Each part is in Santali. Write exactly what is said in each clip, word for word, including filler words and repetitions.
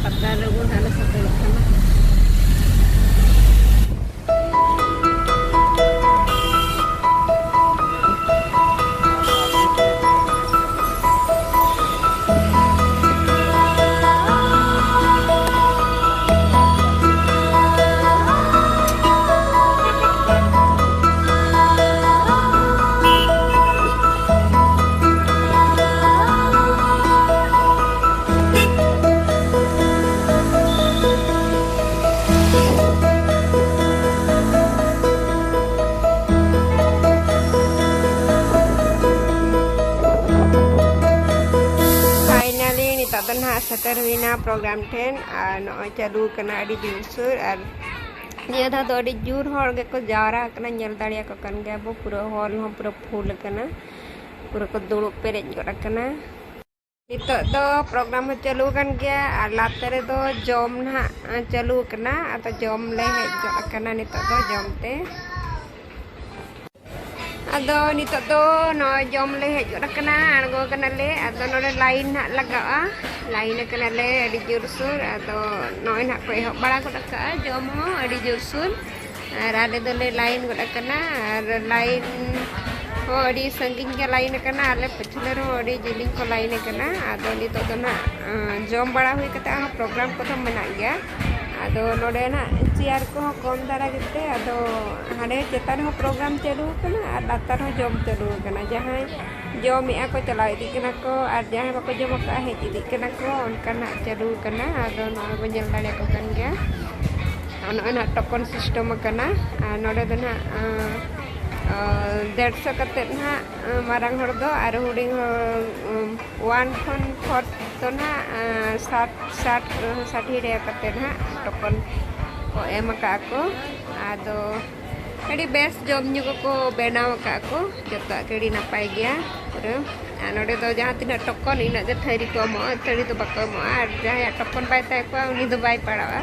ᱯᱟᱛᱟ ᱨᱮᱵᱚᱱ ᱦᱟᱸᱜ ᱞᱮ ᱥᱮᱴᱮᱨᱚᱜ ᱠᱟᱱᱟ᱾ Finally, ᱱᱤᱛᱚᱜ ᱫᱚ ᱱᱟᱦᱟᱜ ᱥᱮᱴᱮᱨ ᱦᱩᱭᱱᱟ ᱯᱨᱳᱜᱨᱟᱢ ᱴᱷᱮᱱ, ᱟᱨ ᱱᱚᱜᱼᱚᱭ ᱪᱟᱹᱞᱩ ᱠᱟᱱᱟ ᱟᱹᱰᱤ ᱡᱳᱨᱥᱳᱨ᱾ ᱟᱨ ᱱᱤᱭᱟᱹ ᱫᱷᱟᱣ ᱫᱚ ᱟᱹᱰᱤ ᱡᱳᱨ ᱦᱚᱲ ᱜᱮᱠᱚ ᱡᱟᱣᱨᱟ ᱟᱠᱟᱱᱟ, ᱧᱮᱞ ᱫᱟᱲᱮᱭᱟᱠᱚ ᱠᱟᱱ ᱜᱮᱭᱟ ᱵᱚ, ᱯᱩᱨᱟᱹ ᱦᱚᱞ ᱦᱚᱸ ᱯᱩᱨᱟᱹ ᱯᱷᱩᱞ ᱟᱠᱟᱱᱟ, ᱯᱩᱨᱟᱹ ᱠᱚ ᱫᱩᱲᱩᱵ ᱯᱮᱨᱮᱡ ᱜᱚᱫ ᱟᱠᱟᱱᱟ᱾ ᱱᱤᱛᱚᱜ ᱫᱚ ᱯᱨᱳᱜᱨᱟᱢ ᱦᱚᱸ ᱪᱟᱹᱞᱩ ᱟᱠᱟᱱ ᱜᱮᱭᱟ, ᱟᱨ ᱞᱟᱛᱟᱨ ᱨᱮᱫᱚ ᱡᱚᱢ ᱱᱟᱦᱟᱜ ᱪᱟᱹᱞᱩ ᱟᱠᱟᱱᱟ᱾ ᱟᱫᱚ ᱡᱚᱢ ᱞᱮ ᱦᱮᱡ ᱜᱚᱫ ᱟᱠᱟᱱᱟ ᱱᱤᱛᱚᱜ ᱫᱚ ᱡᱚᱢ ᱛᱮ᱾ ᱟᱫᱚ ᱱᱤᱛᱚᱜ ᱫᱚ ᱱᱚᱜᱼᱚᱭ ᱡᱚᱢ ᱞᱮ ᱦᱮᱡ ᱜᱚᱫ ᱟᱠᱟᱱᱟ, ᱟᱬᱜᱚ ᱠᱟᱱᱟᱞᱮ᱾ ᱟᱫᱚ ᱱᱚᱰᱮ ᱞᱟᱭᱤᱱ ᱱᱟᱦᱟᱜ ᱞᱟᱜᱟᱜᱼᱟ, ᱞᱟᱭᱤᱱ ᱟᱠᱟᱱᱟᱞᱮ ᱟᱹᱰᱤ ᱡᱳᱨᱥᱳᱨ᱾ ᱟᱫᱚ ᱱᱚᱜᱼᱚᱭ ᱱᱟᱦᱟᱜ ᱠᱚ ᱮᱦᱚᱵ ᱵᱟᱲᱟ ᱜᱚᱫ ᱟᱠᱟᱜᱼᱟ ᱡᱚᱢ ᱦᱚᱸ ᱟᱹᱰᱤ ᱡᱳᱨᱥᱳᱨ᱾ ᱟᱨ ᱟᱞᱮ ᱫᱚᱞᱮ ᱞᱟᱭᱤᱱ ᱜᱚᱫ ᱟᱠᱟᱱᱟ, ᱟᱨ ᱞᱟᱭᱤᱱ ᱦᱚᱸ ᱟᱹᱰᱤ ᱥᱟᱺᱜᱤᱧ ᱜᱮ ᱞᱟᱭᱤᱱ ᱟᱠᱟᱱᱟ, ᱟᱞᱮ ᱯᱟᱹᱪᱷᱞᱟᱹ ᱨᱮᱦᱚᱸ ᱟᱹᱰᱤ ᱡᱤᱞᱤᱧ ᱠᱚ ᱞᱟᱭᱤᱱ ᱟᱠᱟᱱᱟ᱾ ᱟᱫᱚ ᱱᱤᱛᱚᱜ ᱫᱚ ᱱᱟᱦᱟᱜ, ᱟᱸ, ᱡᱚᱢ ᱵᱟᱲᱟ ᱦᱩᱭ ᱠᱟᱛᱮ ᱟᱨᱦᱚᱸ ᱯᱨᱳᱜᱨᱟᱢ ᱠᱚᱫᱚ ᱢᱮᱱᱟᱜ ᱜᱮᱭᱟ᱾ ᱟᱫᱚ ᱱᱚᱰᱮ ᱱᱟᱦᱟᱜ ᱪᱮᱭᱟᱨ ᱠᱚᱦᱚᱸ ᱠᱚᱢ ᱫᱷᱟᱨᱟ ᱜᱮᱛᱮ, ᱟᱫᱚ ᱦᱟᱸᱰᱮ ᱪᱮᱛᱟᱱ ᱨᱮᱦᱚᱸ ᱯᱨᱳᱜᱨᱟᱢ ᱪᱟᱹᱞᱩ ᱟᱠᱟᱱᱟ ᱟᱨ ᱞᱟᱛᱟᱨ ᱦᱚᱸ ᱡᱚᱢ ᱪᱟᱹᱞᱩ ᱟᱠᱟᱱᱟ᱾ ᱡᱟᱦᱟᱸᱭ ᱡᱚᱢᱮᱜᱼᱟ ᱠᱚ, ᱪᱟᱞᱟᱣ ᱤᱫᱤᱜ ᱠᱟᱱᱟ ᱠᱚ, ᱟᱨ ᱡᱟᱦᱟᱸᱭ ᱵᱟᱠᱚ ᱡᱚᱢ ᱟᱠᱟᱫᱼᱟ, ᱦᱮᱡ ᱤᱫᱤᱜ ᱠᱟᱱᱟ ᱠᱚ᱾ ᱚᱱᱠᱟ ᱱᱟᱦᱟᱜ ᱪᱟᱹᱞᱩ ᱟᱠᱟᱱᱟ᱾ ᱟᱫᱚ ᱱᱚᱜᱼᱚᱭ ᱵᱚᱱ ᱧᱮᱞ ᱫᱟᱲᱮᱭᱟᱠᱚ ᱠᱟᱱ ᱜᱮᱭᱟ, ᱱᱚᱜᱼᱚᱭ ᱱᱟᱦᱟᱜ ᱴᱳᱠᱚᱱ ᱥᱤᱥᱴᱮᱢ ᱟᱠᱟᱱᱟ᱾ ᱟᱨ ᱱᱚᱰᱮ ᱫᱚ ᱱᱟᱦᱟᱜ, ᱟᱸ, ᱟᱸ, ᱰᱮᱲᱥᱚ ᱠᱟᱛᱮᱫ ᱱᱟᱦᱟᱜ, ᱟᱸ, ᱢᱟᱨᱟᱝ ᱦᱚᱲ ᱫᱚ, ᱟᱨ ᱦᱩᱰᱤᱧ ᱦᱚᱲ, ᱩᱸ, ᱚᱣᱟᱱ ᱠᱷᱚᱱ ᱯᱷᱳᱨ ᱫᱚ ᱱᱟᱦᱟᱜ, ᱟᱸ, ᱥᱟᱴ, ᱥᱟᱴ, ᱟᱸ, ᱥᱟᱴᱷᱤ ᱴᱟᱠᱟ ᱠᱟᱛᱮᱫ ᱱᱟᱦᱟᱜ ᱴᱳᱠᱚᱱ ᱠᱚ ᱮᱢ ᱟᱠᱟᱫᱼᱟ ᱠᱚ᱾ ᱟᱫᱚ ᱟᱹᱰᱤ ᱵᱮᱥ ᱡᱚᱢ ᱧᱩ ᱠᱚᱠᱚ ᱵᱮᱱᱟᱣ ᱟᱠᱟᱫ ᱠᱚ, ᱡᱚᱛᱚᱣᱟᱜ ᱜᱮ ᱟᱹᱰᱤ ᱱᱟᱯᱟᱭ ᱜᱮᱭᱟ ᱯᱩᱨᱟᱹ᱾ ᱟᱨ ᱱᱚᱰᱮ ᱫᱚ ᱡᱟᱦᱟᱸ ᱛᱤᱱᱟᱹᱜ ᱴᱳᱠᱚᱱ, ᱤᱱᱟᱹᱜ ᱜᱮ ᱛᱷᱟᱹᱨᱤ ᱠᱚ ᱮᱢᱚᱜᱼᱟ, ᱛᱷᱟᱹᱨᱤ ᱫᱚ ᱵᱟᱠᱚ ᱮᱢᱚᱜᱼᱟ᱾ ᱟᱨ ᱡᱟᱦᱟᱸᱭᱟᱜ ᱴᱳᱠᱚᱱ ᱵᱟᱭ ᱛᱟᱦᱮᱸ ᱠᱚᱜᱼᱟ, ᱩᱱᱤ ᱫᱚ ᱵᱟᱭ ᱯᱟᱲᱟᱜᱼᱟ᱾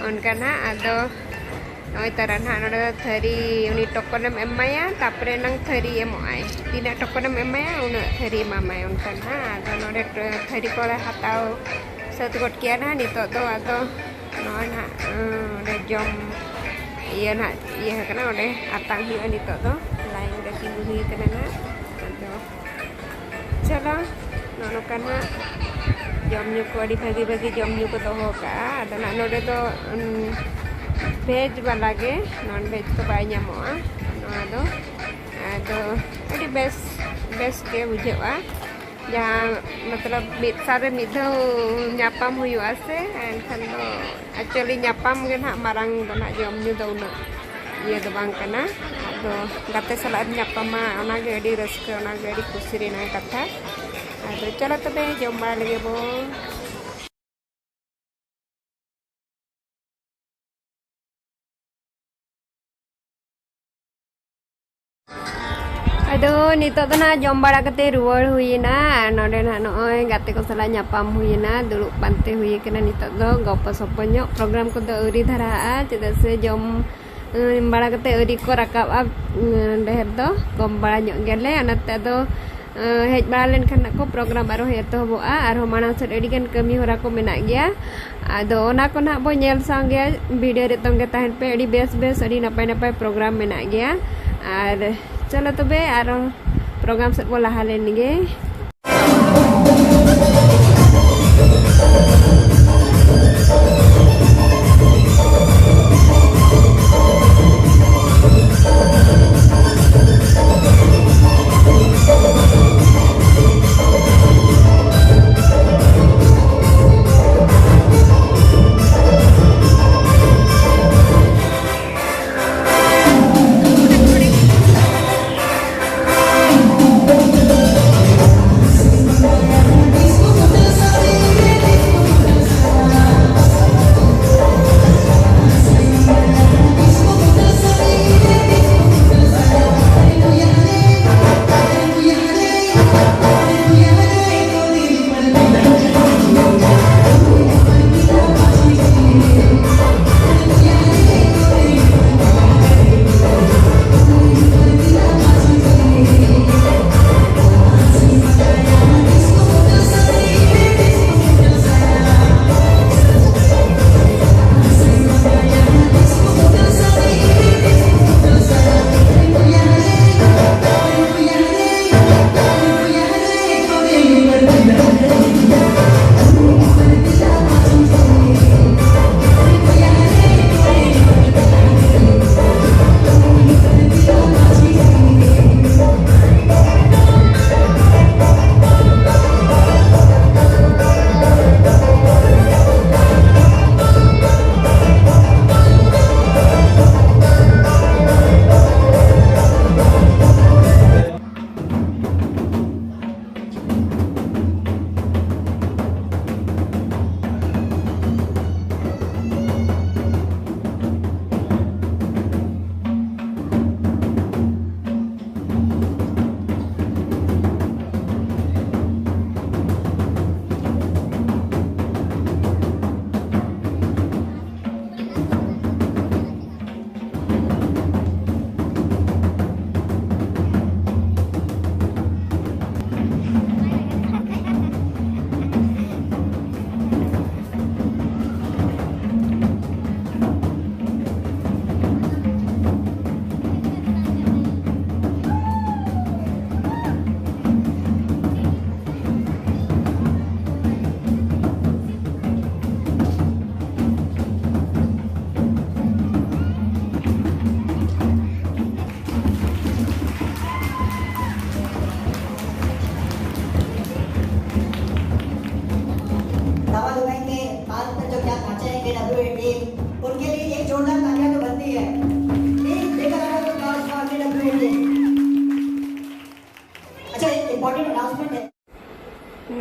ᱚᱱᱠᱟ ᱱᱟᱦᱟᱜ ᱟᱫᱚ ᱱᱚᱜᱼᱚᱭ ᱛᱟᱨᱟ ᱱᱟᱦᱟᱜ ᱱᱚᱰᱮ ᱫᱚ ᱛᱷᱟᱹᱨᱤ, ᱩᱱᱤ ᱴᱳᱠᱚᱱᱮᱢ ᱮᱢᱟᱭᱟ, ᱛᱟᱨᱯᱚᱨᱮ ᱱᱟᱝ ᱛᱷᱟᱹᱨᱤ ᱮᱢᱚᱜᱼᱟᱭ᱾ ᱛᱤᱱᱟᱹᱜ ᱴᱳᱠᱚᱱᱮᱢ ᱮᱢᱟᱭᱟ, ᱩᱱᱟᱹᱜ ᱛᱷᱟᱹᱨᱤ ᱮᱢᱟᱢᱟᱭ᱾ ᱚᱱᱠᱟ ᱱᱟᱦᱟᱜ ᱟᱫᱚ ᱱᱚᱰᱮ ᱴ-, ᱛᱷᱟᱹᱨᱤ ᱠᱚᱞᱮ ᱦᱟᱛᱟᱣ ᱥᱟᱹᱛ ᱜᱚᱫ ᱠᱮᱜᱼᱟ ᱱᱟᱦᱟᱜ ᱱᱤᱛᱚᱜ ᱫᱚ᱾ ᱟᱫᱚ ᱱᱚᱜᱼᱚᱭ ᱱᱟᱦᱟᱜ, ᱚᱸᱰᱮ ᱡᱚᱢ ᱤᱭᱟᱹ ᱱᱟᱦᱟᱜ ᱤᱭᱟᱹ ᱟᱠᱟᱱᱟ, ᱚᱸᱰᱮ ᱟᱛᱟᱝ ᱦᱩᱭᱩᱜᱼᱟ ᱱᱤᱛᱚᱜ ᱫᱚ᱾ ᱞᱟᱭᱤᱱ ᱨᱮ ᱛᱤᱸᱜᱩ ᱦᱩᱭ ᱟᱠᱟᱱᱟ ᱱᱟᱦᱟᱜ᱾ ᱟᱫᱚ ᱪᱚᱞᱚ, ᱱᱚᱜᱼᱚ ᱱᱚᱝᱠᱟ ᱱᱟᱦᱟᱜ ᱡᱚᱢ ᱧᱩ ᱠᱚ, ᱟᱹᱰᱤ ᱵᱷᱟᱹᱜᱤ ᱵᱷᱟᱹᱜᱤ ᱡᱚᱢ ᱧᱩ ᱠᱚ ᱫᱚᱦᱚ ᱠᱟᱜᱼᱟ᱾ ᱟᱫᱚ ᱱᱟᱦᱟᱜ ᱱᱚᱰᱮ ᱫᱚ, ᱩᱸ, ᱵᱷᱮᱡᱽ ᱵᱟᱞᱟ ᱜᱮ, ᱱᱚᱱ ᱵᱷᱮᱡᱽ ᱫᱚ ᱵᱟᱭ ᱧᱟᱢᱚᱜᱼᱟ ᱱᱚᱣᱟ ᱫᱚ᱾ ᱟᱫᱚ ᱟᱹᱰᱤ ᱵᱮᱥ, ᱵᱮᱥ ᱜᱮ ᱵᱩᱡᱷᱟᱹᱜᱼᱟ᱾ ᱡᱟᱦᱟᱸ ᱢᱚᱛᱞᱚᱵ ᱢᱤᱫ ᱥᱟᱞ ᱨᱮ ᱢᱤᱫ ᱫᱷᱟᱣ ᱧᱟᱯᱟᱢ ᱦᱩᱭᱩᱜᱼᱟ ᱥᱮ, ᱮᱱᱠᱷᱟᱱ ᱫᱚ actually ᱧᱟᱯᱟᱢ ᱜᱮ ᱱᱟᱦᱟᱜ ᱢᱟᱨᱟᱝ ᱫᱚ ᱱᱟᱦᱟᱜ, ᱡᱚᱢ ᱧᱩ ᱫᱚ ᱩᱱᱟᱹᱜ ᱤᱭᱟᱹ ᱫᱚ ᱵᱟᱝ ᱠᱟᱱᱟ᱾ ᱟᱫᱚ ᱜᱟᱛᱮ ᱥᱟᱞᱟᱜ ᱮᱢ ᱧᱟᱯᱟᱢᱟ, ᱚᱱᱟᱜᱮ ᱟᱹᱰᱤ ᱨᱟᱹᱥᱠᱟᱹ, ᱚᱱᱟᱜᱮ ᱟᱹᱰᱤ ᱠᱩᱥᱤ ᱨᱮᱱᱟᱜ ᱠᱟᱛᱷᱟ᱾ ᱟᱫᱚ ᱪᱚᱞᱚ ᱛᱚᱵᱮ ᱡᱚᱢ ᱵᱟᱲᱟ ᱞᱮᱜᱮ ᱵᱚᱱ᱾ ᱟᱫᱚ ᱱᱤᱛᱚᱜ ᱫᱚ ᱱᱟᱦᱟᱜ ᱡᱚᱢ ᱵᱟᱲᱟ ᱠᱟᱛᱮ ᱨᱩᱣᱟᱹᱲ ᱦᱩᱭᱮᱱᱟ᱾ ᱟᱨ ᱱᱚᱰᱮ ᱱᱟᱦᱟᱜ ᱱᱚᱜᱼᱚᱭ ᱜᱟᱛᱮ ᱠᱚ ᱥᱟᱞᱟᱜ ᱧᱟᱯᱟᱢ ᱦᱩᱭᱮᱱᱟ, ᱫᱩᱲᱩᱵ ᱯᱟᱱᱛᱮ ᱦᱩᱭ ᱟᱠᱟᱱᱟ᱾ ᱱᱤᱛᱚᱜ ᱫᱚ ᱜᱚᱯᱚ ᱥᱚᱯᱚ ᱧᱚᱜ ᱯᱨᱳᱜᱨᱟᱢ ᱠᱚᱫᱚ ᱟᱹᱣᱨᱤ ᱫᱷᱟᱨᱟᱜᱼᱟ, ᱪᱮᱫᱟᱜ ᱥᱮ ᱡᱚᱢ, ᱮᱸ, ᱵᱟᱲᱟ ᱠᱟᱛᱮ ᱟᱹᱣᱨᱤ ᱠᱚ ᱨᱟᱠᱟᱵᱼᱟ᱾ ᱮᱸ, ᱰᱷᱮᱨ ᱫᱚ ᱠᱚᱢ ᱵᱟᱲᱟ ᱧᱚᱜ ᱜᱮᱭᱟᱞᱮ, ᱚᱱᱟᱛᱮ ᱟᱫᱚ ᱮᱸ, ᱦᱮᱡ ᱵᱟᱲᱟ ᱞᱮᱱᱠᱷᱟᱱ ᱱᱟᱜ ᱠᱚ ᱯᱨᱳᱜᱨᱟᱢ ᱟᱨᱦᱚᱸ ᱮᱛᱚᱦᱚᱵᱚᱜᱼᱟ᱾ ᱟᱨᱦᱚᱸ ᱢᱟᱲᱟᱝ ᱥᱮᱫ ᱟᱹᱰᱤᱜᱟᱱ ᱠᱟᱹᱢᱤ ᱦᱚᱨᱟ ᱠᱚ ᱢᱮᱱᱟᱜ ᱜᱮᱭᱟ᱾ ᱟᱫᱚ ᱚᱱᱟ ᱠᱚ ᱱᱟᱦᱟᱜ ᱵᱚ ᱧᱮᱞ ᱥᱟᱶ ᱜᱮᱭᱟ᱾ ᱵᱷᱤᱰᱤᱭᱳ ᱨᱮ ᱛᱚᱸᱜᱮ ᱛᱟᱦᱮᱱ ᱯᱮ, ᱟᱹᱰᱤ ᱵᱮᱥ ᱵᱮᱥ, ᱟᱹᱰᱤ ᱱᱟᱯᱟᱭ ᱱᱟᱯᱟᱭ ᱯᱨᱳᱜᱨᱟᱢ ᱢᱮᱱᱟᱜ ᱜᱮᱭᱟ᱾ ᱟᱨ ᱪᱚᱞᱚ ᱛᱚᱵᱮ ᱟᱨᱚ ᱯᱨᱳᱜᱨᱟᱢ ᱥᱮᱫ ᱵᱚ ᱞᱟᱦᱟ ᱞᱮᱱ ᱜᱮ᱾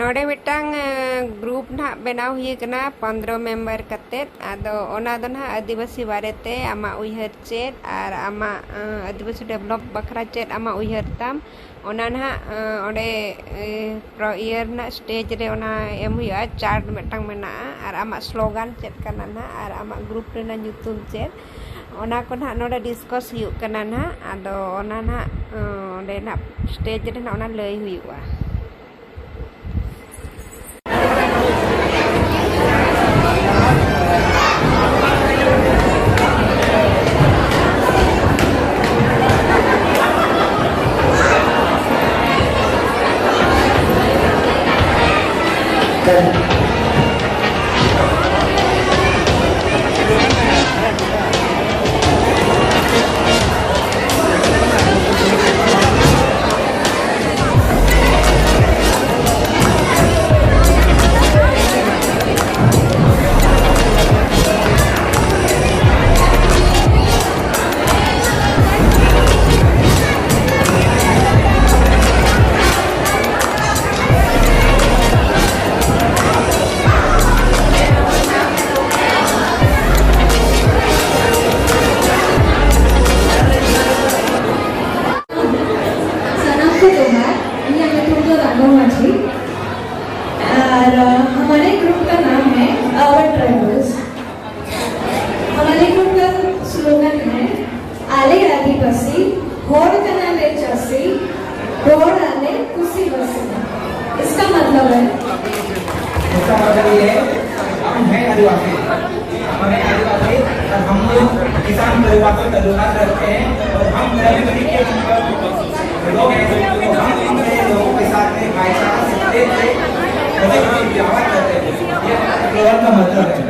ᱱᱚᱰᱮ ᱢᱤᱫᱴᱟᱝ ᱜᱨᱩᱯ ᱱᱟᱦᱟᱜ ᱵᱮᱱᱟᱣ ᱦᱩᱭ ᱟᱠᱟᱱᱟ ᱯᱚᱱᱫᱽᱨᱚ ᱢᱮᱢᱵᱟᱨ ᱠᱟᱛᱮᱫ᱾ ᱟᱫᱚ ᱚᱱᱟ ᱫᱚ ᱱᱟᱦᱟᱜ ᱟᱹᱫᱤᱵᱟᱹᱥᱤ ᱵᱟᱨᱮᱛᱮ ᱟᱢᱟᱜ ᱩᱭᱦᱟᱹᱨ ᱪᱮᱫ ᱟᱨ ᱟᱢᱟᱜ ᱟᱹᱫᱤᱵᱟᱹᱥᱤ ᱰᱮᱵᱷᱞᱚᱯ ᱵᱟᱠᱷᱨᱟ ᱪᱮᱫ ᱟᱢᱟᱜ ᱩᱭᱦᱟᱹᱨ ᱛᱟᱢ, ᱚᱱᱟ ᱱᱟᱦᱟᱜ ᱚᱸᱰᱮ ᱤᱭᱟᱹ ᱨᱮᱱᱟᱜ ᱥᱴᱮᱡᱽ ᱨᱮ ᱚᱱᱟ ᱮᱢ ᱦᱩᱭᱩᱜᱼᱟ᱾ ᱪᱟᱨᱴ ᱢᱤᱫᱴᱟᱝ ᱢᱮᱱᱟᱜᱼᱟ ᱟᱨ ᱟᱢᱟᱜ ᱥᱞᱳᱜᱟᱱ ᱪᱮᱫ ᱠᱟᱱᱟ ᱱᱟᱦᱟᱜ ᱟᱨ ᱟᱢᱟᱜ ᱜᱨᱩᱯ ᱨᱮᱱᱟᱜ ᱧᱩᱛᱩᱢ ᱪᱮᱫ, ᱚᱱᱟ ᱠᱚ ᱱᱟᱦᱟᱜ ᱱᱚᱰᱮ ᱰᱤᱥᱠᱟᱥ ᱦᱩᱭᱩᱜ ᱠᱟᱱᱟ ᱱᱟᱦᱟᱜ᱾ ᱟᱫᱚ ᱚᱱᱟ ᱱᱟᱦᱟᱜ ᱚᱸᱰᱮ ᱱᱟᱦᱟᱜ ᱥᱴᱮᱡᱽ ᱨᱮ ᱱᱟᱦᱟᱜ ᱚᱱᱟ ᱞᱟᱹᱭ ᱦᱩᱭᱩᱜᱼᱟ᱾ ᱥᱟᱱᱟᱢ ᱠᱚ ᱡᱚᱦᱟᱨ᱾ ᱤᱧᱟᱹᱜ ᱧᱩᱛᱩᱢ ᱫᱚ ᱨᱟᱱᱩ ᱢᱟᱹᱡᱷᱤ᱾ ᱟᱨ, ᱟ, ᱦᱟᱢᱟᱨᱮ ᱜᱨᱩᱯ ᱠᱟ ᱱᱟᱢ ᱦᱮ ᱟᱣᱟᱨ ᱴᱨᱟᱭᱵᱟᱞᱥ᱾ ᱦᱟᱢᱟᱨᱮ ᱜᱨᱩᱯ ᱠᱟ ᱥᱞᱳᱜᱟᱱ ᱦᱮ ᱟᱞᱮ ᱟᱹᱫᱤᱵᱟᱹᱥᱤ, ᱦᱚᱲ ᱠᱟᱱᱟᱞᱮ ᱪᱟᱹᱥᱤ, ᱨᱚᱲ ᱟᱞᱮ ᱠᱩᱥᱤ ᱵᱟᱹᱥᱤ᱾ इसका मतलब है, इसका मतलब ये है, हम हैं आदिवासी, हम हैं आदिवासी और हम लोग किसान परिवार से ताल्लुकात रखते हैं और हम गरीबी के लोग हैं, तो हम अपने लोगों के साथ में भाईचारा से रहते हैं, और व्यवहार करते हैं। ये स्लोगन का मतलब है।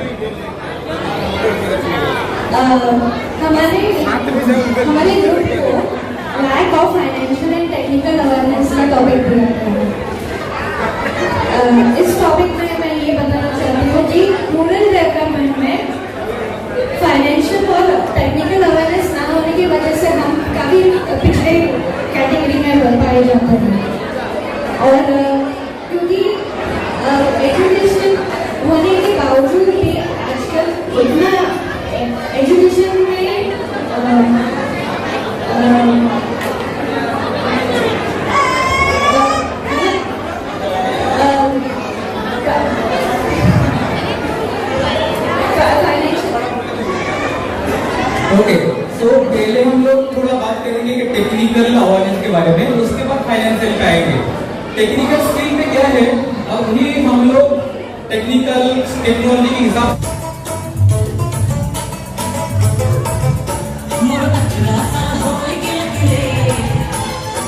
अ, हमारे हमारे ग्रुप को lack of financial and technical awareness का टॉपिक दिया गया है। अ, इस टॉपिक में मैं ये बताना चाहती हूँ कि रूरल डेवलपमेंट में फाइनेंशियल और टेक्निकल अवेयरनेस ना होने की वजह से हम काफ़ी पिछड़े कैटेगरी में पाए जाते हैं। और, अ, क्योंकि क्योंकि आजकल इतना एजुकेशन में अम, अम, अम, का- का- financial ओके, तो पहले हम लोग थोड़ा बात करेंगे कि टेक्निकल अवेयरनेस के बारे में, उसके बाद फाइनेंशियल पे आएंगे। टेक्निकल स्किल में क्या है, अभी हम लोग टेक्निकल टेक्नोलॉजी के हिसाब मोर अठारह साल होई गेल रे,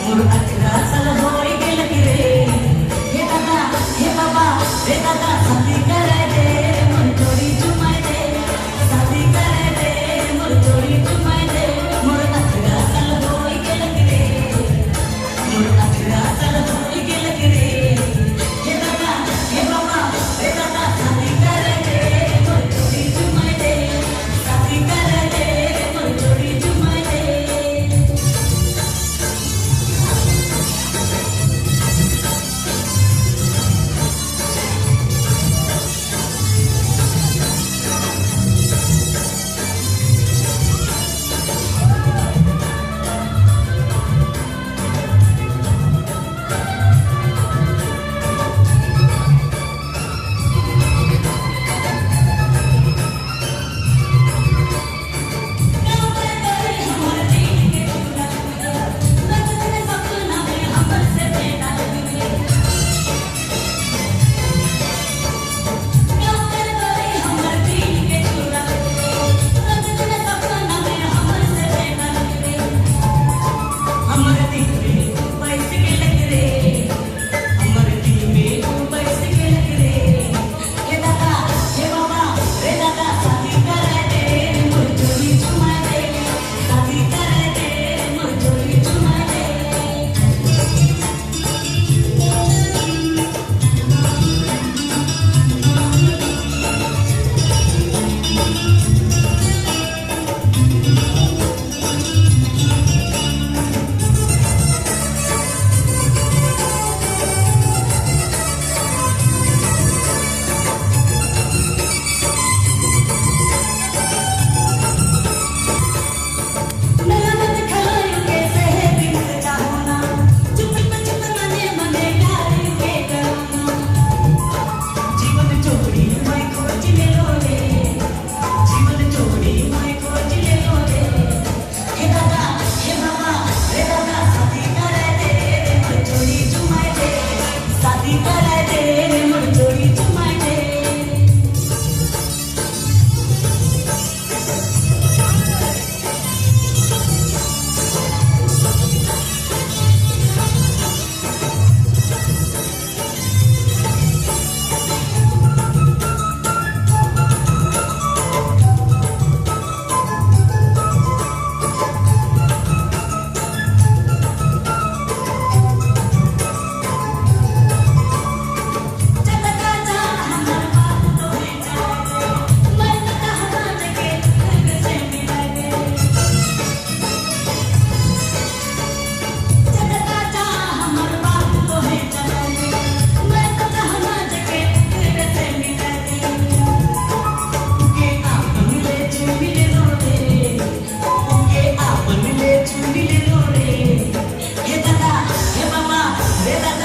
मोर अठारह साल होई गेल रे। हे दादा, हे बाबा, हे दादा, शादी करे दे, मोर जोड़ी चुमाए दे, शादी करे दे, मोर जोड़ी चुमाए दे। मोर अठारह साल होई गेल रे, मोर अठारह साल होई गेल रे। हे दादा, हे बाबा, हे दादा, शादी करे दे, मोर Ela